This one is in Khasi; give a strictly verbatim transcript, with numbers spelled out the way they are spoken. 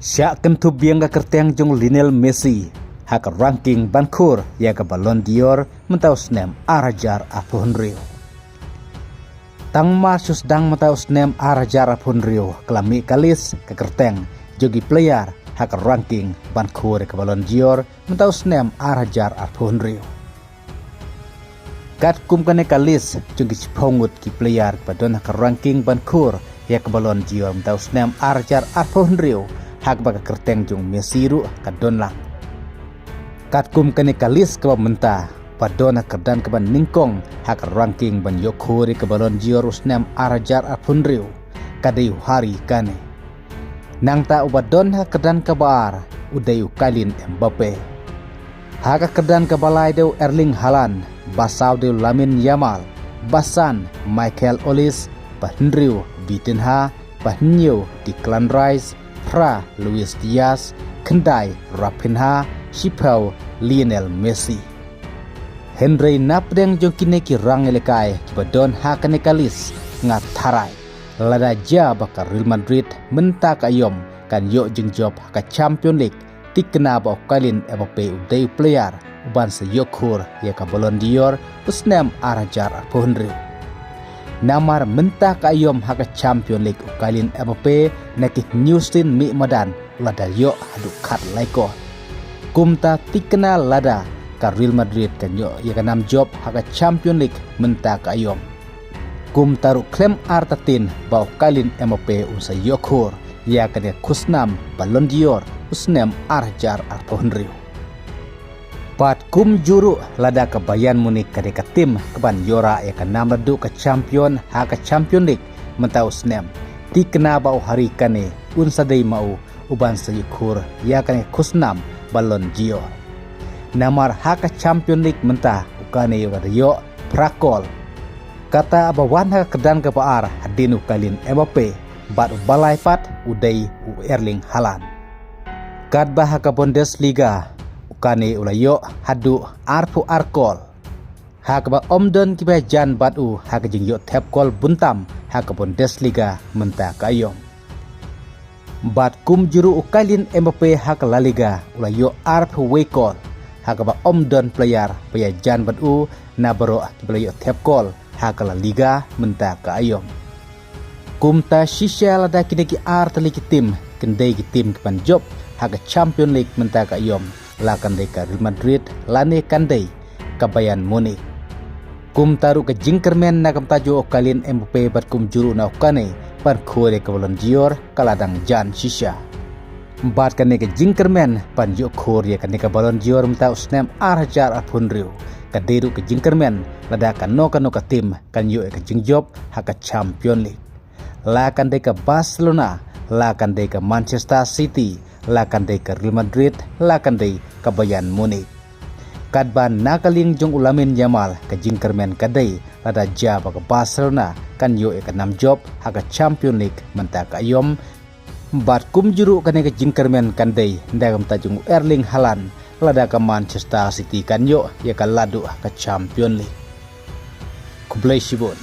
Shah kynthup biang ka kyrteng jong Lionel Messi ha ka ranking ban khur ïa ka Ballon d'Or mynta u snem ar hajar arphew hynriew. Tang mar shu sdang mynta u snem ar hajar arphew hynriew ka la mih ka list ka kyrteng jong ki player ha ka ranking ban khur ïa ka Ballon d'Or mynta u snem ar hajar arphew hynriew. Katkum kane ka list jong ki shiphew ngut ki player kiba don ha ka ranking ban khur ïa ka Ballon d'Or mynta u snem ar hajar arphew hynriew ha kaba ka kyrteng jong Messi ruh ka don lang. Katkum kane ka list kaba mynta ba don ha ka kyrdan kaba nyngkong ha ka ranking ban ïoh khur ïa ka Ballon d'Or u snem ar hajar arphew hynriew ka dei u Harry Kane. Nangta uba don ha ka kyrdan kaba ar u dei u Kylian Mbappe. Ha ka kyrdan kaba lai dei u Erling Haaland, ba saw dei u Lamine Yamal, ba san Michael Olise, ba hynriew Vitinha, ba hynñiew Declan Rice, phra Luis Diaz, khyndai Raphinha, shiphew Lionel Messi. Hynrei napdeng jong kine ki rangïalehkai kiba don ha kane ka list nga tharai lada jia ba ka Real Madrid mynta ka aïom kan ïoh jingjop ha ka Champion League, thikna ba u Kylian Mbappe u dei u player uban sa ïoh khur ïa ka Ballon d'Or u snem ar hajar arphew hynriew. Namar mynta ka aïom ha ka Champion League u Kylian Mbappe na ki hynñiew sien mih madan u la da ïoh haduh khatlai kol. Kumta thikna lada ka Real Madrid kan ïoh ïa ka nam jop ha ka Champion League mynta ka aïom. Kumta ruh khlem artatien ba u Kylian Mbappe un sa ïoh khur ïa kane ka khusnam Ballon d'Or u snem ar hajar arphew hynriew. Bad kumjuh ruh lada ka Bayern Munich ka dei ka tim kaban ïoh rah ïa ka nam naduh ka champion ha ka Champion League mynta u snem, thikna ba u Harry Kane un sa dei ma u uban sa ïoh khur ïa kane ka khusnam Ballon d'Or. Namar ha ka Champion League mynta u Kane u la da ïoh phra kol. Kata ba wan ha ka kyrdan kaba ar hadien u Kylian Mbappe bad uba lai pat u dei u Erling Haaland. Katba ha ka Bundesliga u Kane u la ïoh haduh arphew ar kol. Ha kaba ym don kiba ïajan bad u ha ka jingïoh thep kol bun tam ha ka Bundesliga mynta ka aïom. Bad kumjuh ruh u Kylian Mbappe ha ka La Liga u la ïoh arphew wei kol ha kaba ym don player ba ïajan bad u na baroh kiba la ïoh thep kol ha ka La Liga mynta ka aïom. Kumta shisha lada kine ki ar tylli ki tim kin dei ki tim kiban jop ha ka Champion League mynta ka aïom, la kan dei ka Real Madrid lane kan dei ka Bayern Munich. Kumta ruh ka jingkyrmen na ka bynta jong u Kylian Mbappe bad kumjuh ruh na u Kane ban khur ïa ka Ballon d'Or ka la dang jan shisha. Bad kane ka jingkyrmen ban ïoh khur ïa kane ka Ballon d'Or mynta u snem ar hajar arphew hynriew ka dei ruh ka jingkyrmen lada kano kano ka tim kan ïoh ïa ka jingjop ha ka Champion League. La kan dei ka Barcelona, la kan dei ka Manchester City, la kan dei ka Real Madrid, la kan dei ka Bayern Munich. Katba na ka liang jong u Lamine Yamal ka jingkyrmen ka dei lada jia ba ka Barcelona kan ïoh ïa ka nam jop ha ka Champion League mynta ka aïom. Bad kumjuh ruh kane ka jingkyrmen kan dei na ka bynta jong u Erling Haaland lada ka Manchester City kan ïoh ïa ka laduh ha ka Champion League. Khublei shibun.